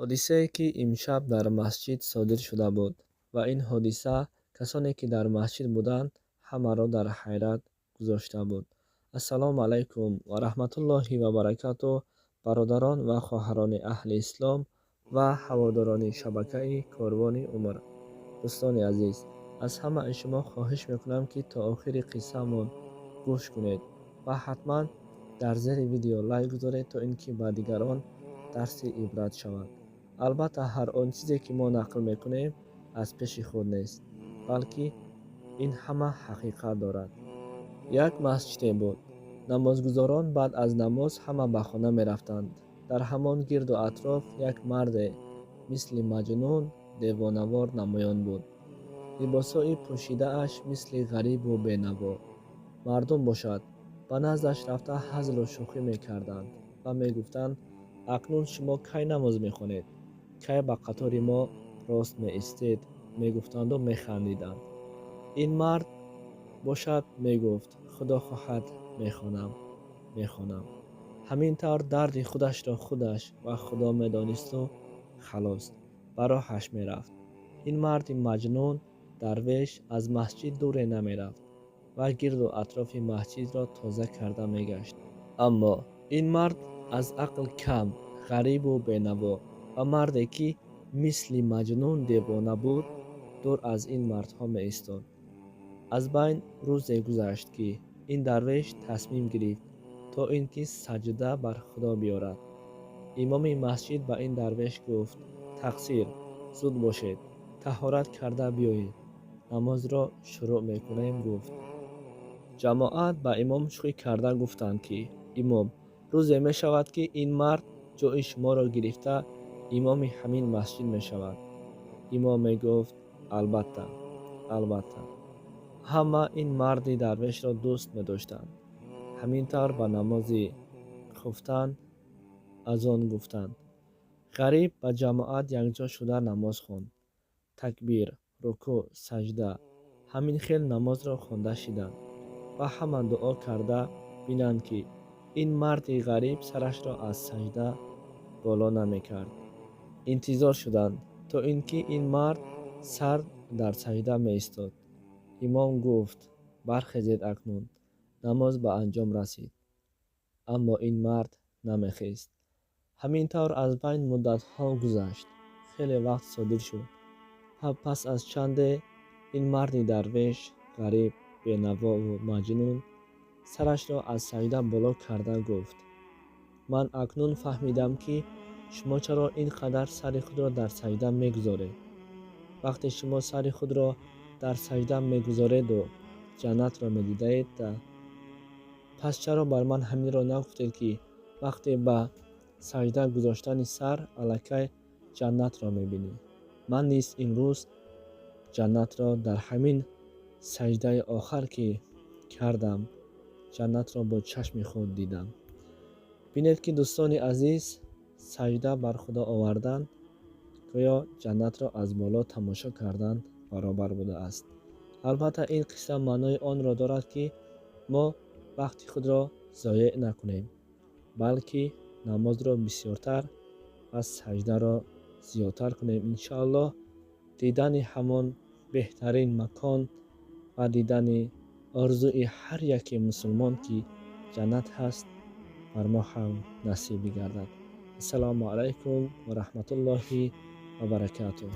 Ҳодисае, ки имшаб дар масҷид содир шуда буд, ва ин ҳодиса касоне, ки дар масҷид буданд, ҳамаро дар ҳайрат гузошта буд. Ассалому алайкум ва раҳматуллоҳи ва баракатуҳ, бародарон ва хоҳарони аҳли ислом ва ҳаводорони шабакаи Корвони Умр. Дӯстони азиз, аз ҳамаи шумо хоҳиш мекунам, ки то охири қиссаамон гӯш кунед ва ҳатман дар зери видео лайк гузоред, то ин ки ба дигарон дарси ибрат шавад. Албатта, ҳар он чизе, ки мо нақл мекунем, аз пеши худ нест, балки ин ҳама ҳақиқат дорад. Як масҷиде буд. Намозгузорон баъд аз намоз ҳама ба хона мерафтанд. Дар ҳамон гирду атроф як марде мисли маҷнун девонавор намоён буд. Либосҳои пӯшидааш мисли ғарибу бенаво. Мардум бошад, ба наздаш рафта ҳазлу шӯхӣ мекарданд ва мегуфтанд: «Акнун шумо кай намоз мехонед? Кай ба қатори мо рост меистед?» Мегуфтанду механдиданд. Ин мард бошад, мегуфт: «Худо хоҳад, мехонам, мехонам». Ҳамин тавр дарди худашро худаш ва Худо медонисту халос, ба роҳаш мерафт. Ин марди маҷнун дарвеш аз масҷид дуре намерафт ва гирду атрофи масҷидро тоза карда мегашт. Аммо ин мард аз ақл кам, ғарибу бенаво ва марде, ки мисли маҷнун девона буд, дур аз ин мардҳо меистод. Аз байн рӯзе гузашт, ки ин дарвеш тасмим гирифт, то ин ки саҷда бар Худо биёрад. Имоми масҷид ба ин дарвеш гуфт: «Тақсир, зуд бошед, таҳорат карда биёед, намозро шурӯъ мекунем», гуфт. Ҷамоат ба имом шӯхӣ карда гуфтанд, ки имом, рӯзе мешавад, ки ин мард ҷои шуморо гирифта, имоми ҳамин масҷид мешавад. Имом мегуфт: «Албатта, албатта». Ҳама ин марди дарвешро дӯст медоштанд. Ҳамин тавр ба намози хуфтан азон гуфтанд. Ғариб ба ҷамоат якҷо шуда намоз хонд. Такбир, рукӯъ, саҷда, ҳамин хел намозро хонда шиданд ва ҳама дуо карда бинанд, ки ин марди ғариб сарашро аз саҷда боло намекард. Интизор шуданд, то ин ки ин мард сар дар саҷда меистод. Имом гуфт: «Бархезед, акнун намоз ба анҷом расид». Аммо ин мард намехест. Ҳамин тавр аз байн муддатҳо гузашт, хеле вақт содир шуд ва пас аз чанде ин марди дарвеш, ғариб, бенавову маҷнун сарашро аз саҷда боло карда гуфт: «Ман акнун фаҳмидам, ки шумо чаро ин қадар сари худро дар саҷда мегузоред. Вақте шумо сари худро дар саҷда мегузореду ҷаннатро медидаед, пас чаро бар ман ҳаминро нагуфтед, ки вақте ба саҷда гузоштани сар аллакай ҷаннатро мебинӣ? Ман низ имрӯз ҷаннатро дар ҳамин саҷдаи охар, ки кардам, ҷаннатро бо чашми худ дидам». Бинед, ки дӯстони азиз, саҷда бар Худо овардан гӯё ҷаннатро аз боло тамошо кардан баробар будааст. Албатта, ин қисса маънои онро дорад, ки мо вақти худро зоеъ накунем, балки намозро бисёртар ва саҷдаро зиёдтар кунем. Иншоаллоҳ, дидани ҳамон беҳтарин макон ва дидани орзуи ҳар яке мусулмон, ки ҷаннат ҳаст, бар мо ҳам насиб бигардад. Ассалому алайкум ва раҳматуллоҳи ва баракатуҳ.